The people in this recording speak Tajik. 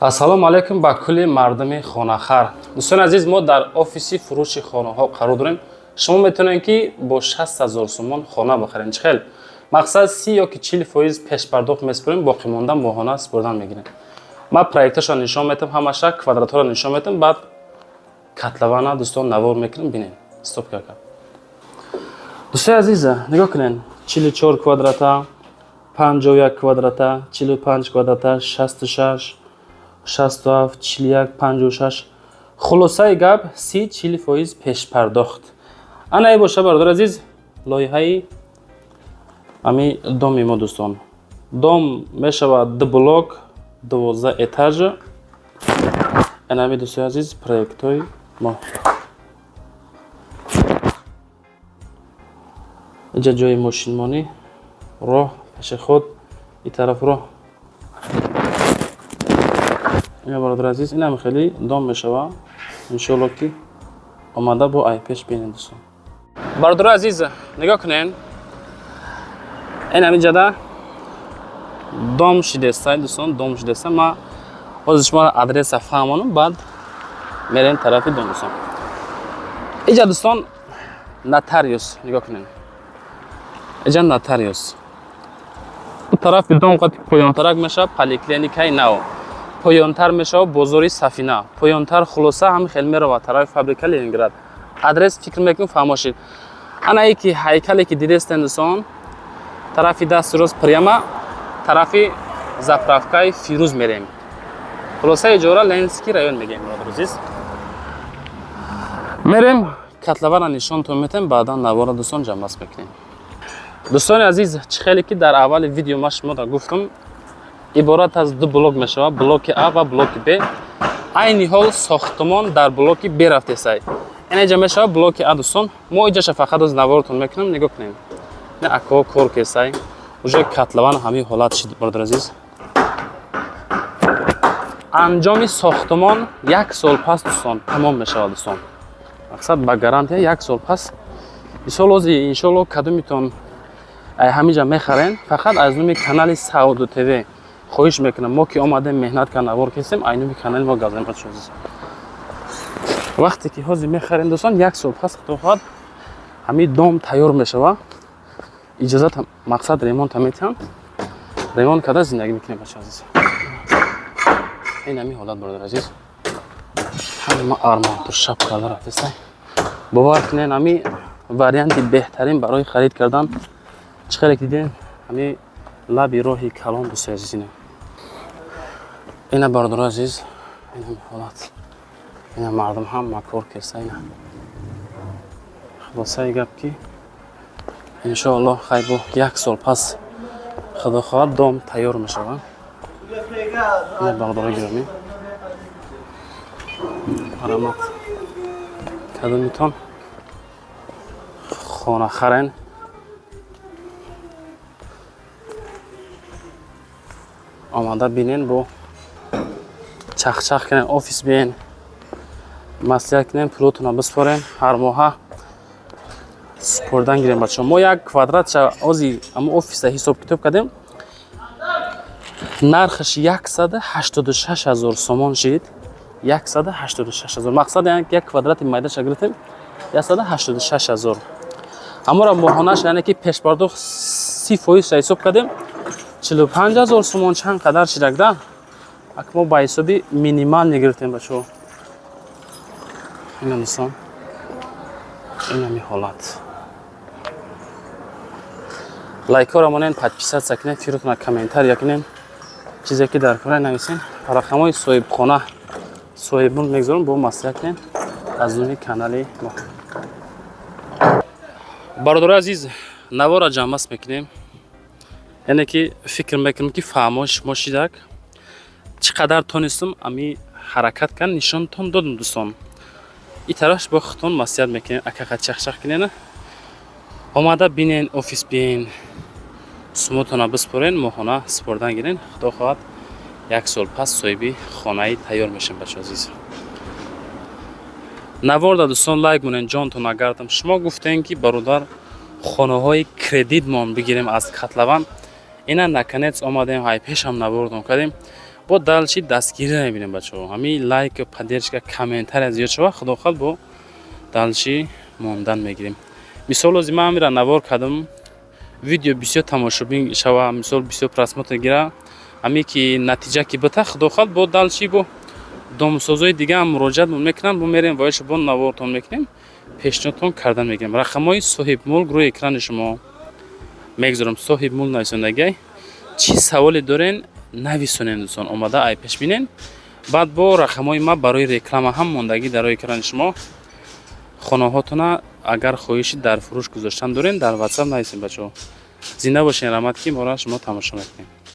Ассалому алайкум ба кулли мардуми хонахар. Дӯстони азиз, мо дар офиси фурӯши хонаҳо қарор дорем. Шумо метавонед, ки бо 60 ҳазор сомон хона бихаред. Чӣ хел? Мақсад, 30 ёки 40% пешпардохт месупорем, боқимонда моҳона супордан мегирем. Ман проекташро нишон метам, ҳамаша квадратҳоро нишон метам, баъд котлована, дӯстон, навор мекунем, бинем. Стоп кака. Дӯстои азиз, нигоҳ кунед: 44 квадрата, 51 квадрата, 45 квадрата, 66, 67, 41, 56. Хулосаи гап, 30-40% пешпардохт. Ана е боша, бародар азиз, лоиҳаи ами доми мо. Дӯстон, дом мешавад ду блок, 12 этажа. Анами, дӯстои азиз, проектҳои мо. Инҷа ҷои мошинмонӣ, роҳ, пешеход, и тараф роҳ. Ина, бародар азиз, инам хеле дом мешава. Иншоалло, ки омада бо ай пеш бинед. Дӯстон, бародари азиз, нигоҳ кунед, ин ҳаминҷада дом шидеста. Дӯстон, дом шидеста. Ма ҳозир шуморо адреса фаҳмонам, баъд мерем тарафи дом. Дӯстон, иҷа, дӯстон, нотариус, нигоҳ кунед, иҷа нотариус. Тарафи дом қати поёнтарак мешавад поликлиникаи нав, поёнтар мешавад бозори Сафина, поёнтар, хулоса, ҳами хел меравад тарафи фабрика Ленинград. Адрес, фикр мекунем, фаҳмошед. Ана ки ҳайкале ки дидестен, дӯстон, тарафи дасти рост, прямо тарафи заправкаи Фирӯз мерем. Хулоса, иҷора Ленинский район мегӯем. Бародар азиз, мерем, котлована нишонтон метем, баъдан навора, дӯстон, ҷамъбаст мекунем. Дӯстони азиз, чӣ хеле ки дар аввали видео ма шуморо гуфтам, иборат аз ду блок мешавад: блоки А ва блоки Б. Айни ҳол сохтмон дар блоки Б рафтесай. Ин иҷа мешавад блоки А. Дӯстон, мо иҷаша фақат оз наворотон мекунем. Нигоҳ кунем, ин акоҳо кор кесай, уже котлован ҳамин ҳолат шид. Бародар азиз, анҷоми сохтмон як сол пас, дӯстон, тамом мешавад. Дӯстон, мақсад, ба гарантия як сол пас. Мисол, ози, иншоалло, кадомитон ҳаминҷа мехарен, фақат аз номи канали Сауду ТВ хоҳиш мекунам. Мо ки омадем, меҳнат кард, навор кистем, ай номи канали мо газем. Азиз, вақте ки ҳозир мехарем, дӯстон, як сол пас, худо хоҳад, ҳамин дом тайёр мешава. Иҷозат, мақсад, ремонта метиҳанд, ремонт карда зиндагӣ мекунем. Бача азиз, ин ҳамин ҳолат. Бародар азиз, ҳама арматур шаб карда рафтестай. Бовар кунед, ҳамин варианти беҳтарин барои харид кардан. Чӣ хеле ки дидем, ҳамин лаби роҳи калон. Дӯстои азиз, ина, ина, бародари азиз, ин ҳамин ҳолат. Ина мардум ҳама кор кеста. Ина, хулосаи гап, ки иншоаллоҳ, хайбо, як сол пас, худо хоҳад, дом тайёр мешавад. Ина, бародари гиромӣ, марҳамат, кадомитон хона харен, омада бинен, бо чахчах кунен, офис биен, маслиҳат кунем, пулотона биспорем, ҳар моҳа супордан гирем. Бачаҳо, мо як квадратша ози ама офиса ҳисоб китоб кардем, нархаш 186 ҳазор сомон шид. 186 ҳазор. Мақсад, як квадрати майдаша гирифтем 186 ҳазор. Ҳамора моҳонаш, яъне ки пешпардохт 30%-ша ҳисоб кардем, 45 ҳазор сомон. Чанд қадар шидагда? Ак мо ба ҳисоби минимальный гирифтем, бачаҳо. Ина, дӯстон, инами ҳолат. Лайкҳоро монен, подписаться кунед, фиротона комментария кунед, чизе ки дар кора нависен. Рақамҳои соҳибхона, соҳибмулк мегузорам, бо маслиҳат кунед аз номи канали мо. Бародари азиз, навора ҷамъбаст мекунем. Яъне ки фикр мекунем, ки фаҳмо шумо шидак. Чӣ қадар тонистум, ами ҳаракат кард, нишонтон додум. Дӯстон, и тарафш бо худтон маслиҳат мекунем, акақа чахчах кунена, омада бинен, офис биен, сумотона биспорен, моҳона супордан гирен. Худо хоҳад, як сол пас соҳиби хонаи тайёр мешем. Бачо азиз, наворда, дӯстон, лайк монен, ҷонтон нагардам. Шумо гуфтем, ки бародар, хонаҳои кредитмон бигирем аз котлован. Ина, наконец омадем, ҳай пешам навордон кардем. Бо дальше дастгирӣ мебинем, бачаҳо. Ҳамин лайк, поддержка, комментария зиёд шава, худо хоҳад, бо дальше мондан мегирем. Мисол, ози ман ҳамира навор кардам, видео бисёр тамошобин шава, мисол, бисёр просмотр гира, ҳаме ки натиҷа ки бита, худо хоҳад, бо дальше бо домсозои дига ҳам муроҷиат мекунам, бо мерем воиша, бо навортон мекунем, пешниҳодтон кардан мегирем. Рақамҳои соҳибмулк рӯи экрани шумо мегузорам. Соҳибмулк нависондагиай. Чӣ саволе дорен, нависонен, дӯстон, омада ай пеш бинен. Баъд бо рақамҳои ма барои реклама ҳам мондагӣ дар рӯи экрани шумо. Хонаҳотона агар хоҳиши дар фурӯш гузоштан дорен, дар Ватсап нависем. Бачаҳо, зинда бошен, раҳмат, ки моро шумо тамошо мекунем.